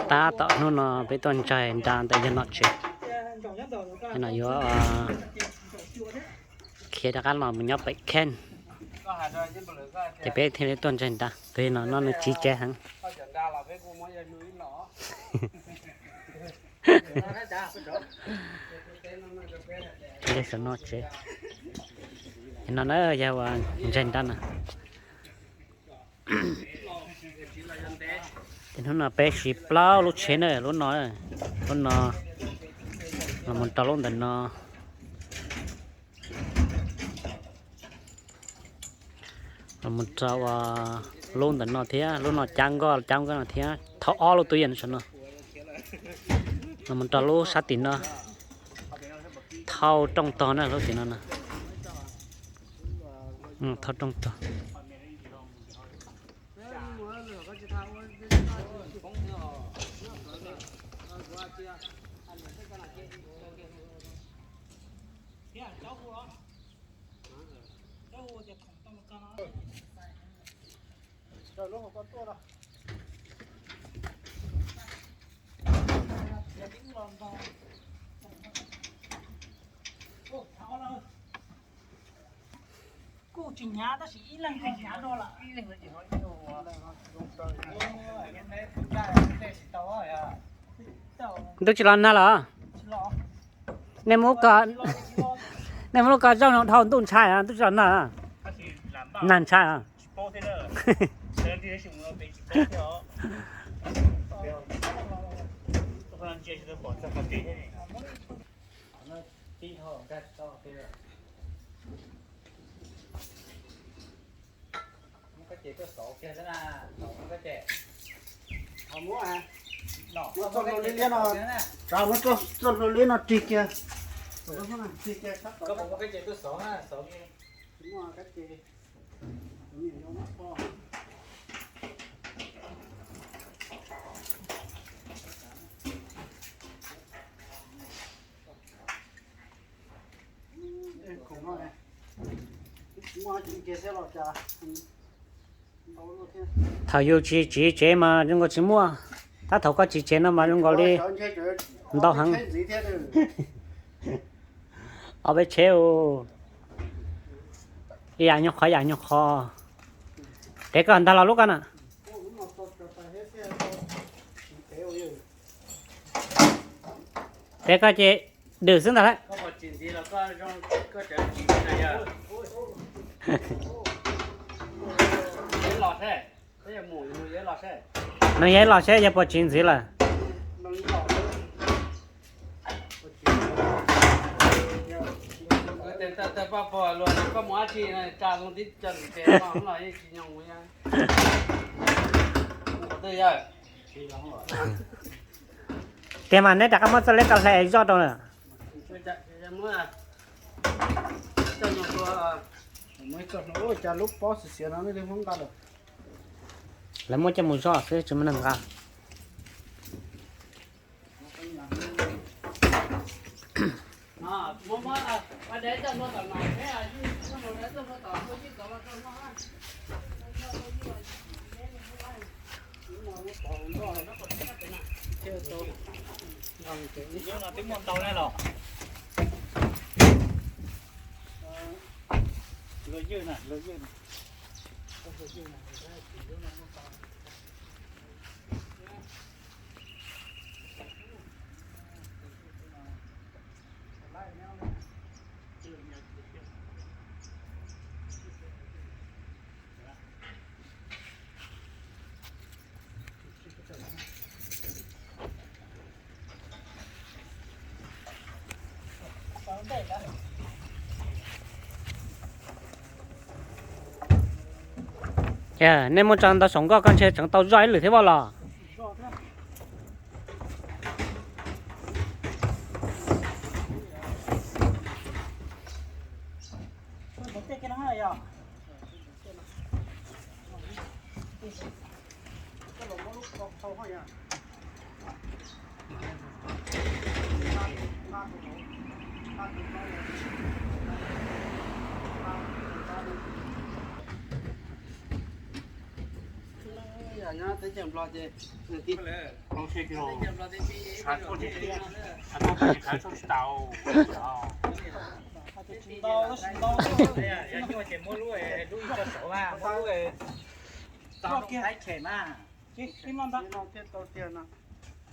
Tab tom hnub no peb tuaj ntsaig nra ntawm yawg nom tsev, no yuav khiav rov qab los mus nyob pem kheej, ces peb thiaj li tuaj ntsaig nra. Tus no no nws tsiv tsev heev. Saum no tsev, no na yog uas ntsaig nra na. Ces hnub no peb siv plaub lub tsheb na, lub no, lub no los mus rau lub ntawm no, los mus rau lub ntawm no thiab, lub no cab nkoj cab nkoj no thiab, thauj ob lub tub yees saum no, los mus rau lub sab tim no, thauj rooj tog na, lub tim no na, thauj rooj tog. Kuj tsis hnyav tab sis ib leeg tsis hnyav dua lawm. Ntuj tsis los nag los? Nej muab lub ko zaum no dhau ntuj ntshai, ntuj tsis los nag, nag ntshai. Muab txoj hlua liab liab no, muab txoj hlua liab no rig kiag, rig kiag. Thaum yus tsis tsiv tsev mas zoo nkaus tsis muaj, tab thaum koj tsiv tsev no mas zoo nkaus li ntau heev. Ob peb tsheb, ib yam nyuag qhov ib yam nyuag qhov. Tev koj ntag los lub koj na. Tev koj ces dwm xwb ntag lauj. Nws yog ib los seb yog puas tsiv ntxiv lawm. Tiag mas neb rov qab muab txoj liab ko hle zoj rau lawm. Lawv muab coj mus zoj xwb tsis muaj neeg nqa. Twb muaj ntau ne los? Luag ywj na, luag ywj na. Nej muab tso ntau saum nkoj koj ntshe tseem tau zoj ib lwm thiab vaj los? Teb chaws Nplog ces nws tib, teb chaws Nplog tib, tib, tib, tib, tib, tsis tau. Yog nyuaj ces muab lub, lub ib co saud mas, muab lub tau kiag, tau kiag no thiaj tau tiag no.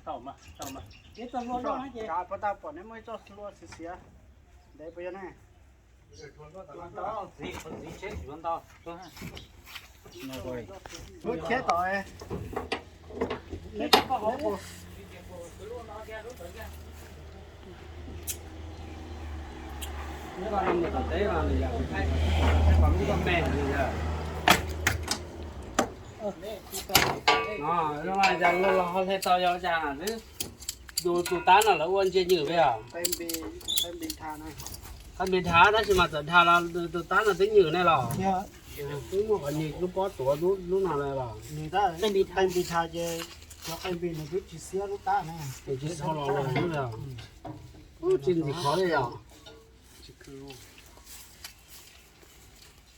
Tau mas, tau mas. Ces txog hlua loj na ces, kav puas tau pom neb muaj ib txoj hlua xiav xiav ntev puas yog ne? Lub tsheb tom, neb tsis koj hauv. Mus tom teb mas nws yog, kom lub koj me nws yog. No, yog los ho hle tau yog cas xwb. Tus, tus tab no lawv ua ntsia nywm peb os. Qab npis dhas tab sis mas txawm dhas los tus tab no twb nywm ne los. Twb muaj qhov nws lub pob tuav lub no los. Qab npis dhas ces cov qab npis nws twb tsis xiab lub tab ne. Tsis txhob los los lub, tsis ntxim qhov li yog.